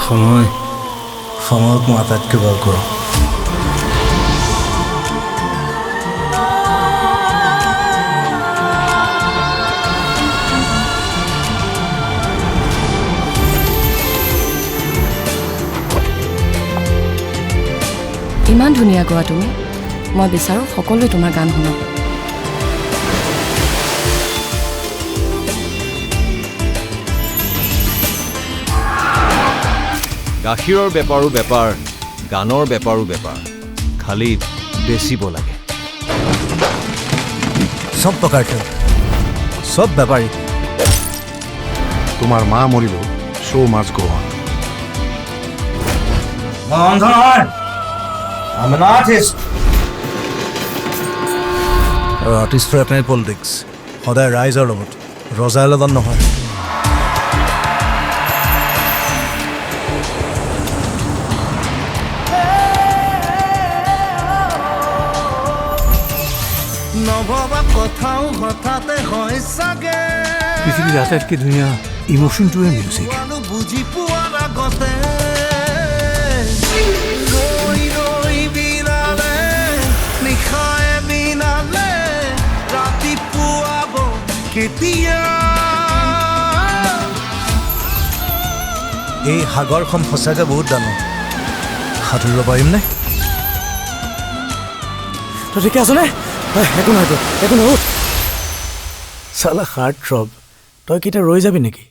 সময়, সময়ক মই আটাইতকৈ ভাল কৰোঁ। ইমান ধুনীয়া গোৱা তুমি, মই বিচাৰোঁ সকলোৱে তোমাৰ গান শুনক। গাখীৰৰ বেপাৰো বেপাৰ, গানৰ বেপাৰো বেপাৰ, খালি বেচিব লাগে। চব প্ৰকাৰ খেল, চব বেপাৰী। তোমাৰ মা মৰিলেও শ্ব' মাষ্ট গ' অন। মই অন্ধ নহয়, I'm an artist. আৰু আৰ্টিষ্টৰ এটাই পলিটিক্স, সদায় ৰাইজৰ লগত, ৰজাৰ লগত নহয়। নভবা কথাও হঠাতে হয় চাগে। পৃথিৱীৰ আটাইতকৈ ধুনীয়া ইম'শ্যনটোৱে মিউজিক। বুজি পোৱাৰ আগতে ৰৈ ৰৈ বিনালে, নিশাই বিনালে, ৰাতিপুৱাব কেতিয়া। এই সাগৰখন সঁচাকৈ বহুত ডাঙৰ, সাঁতুৰিব পাৰিমনে? তই ঠিকে আছনে? একো নহয়, একো নহয়। চালা হাৰ্ট থ্ৰব, তই কেতিয়া ৰৈ যাবি নেকি?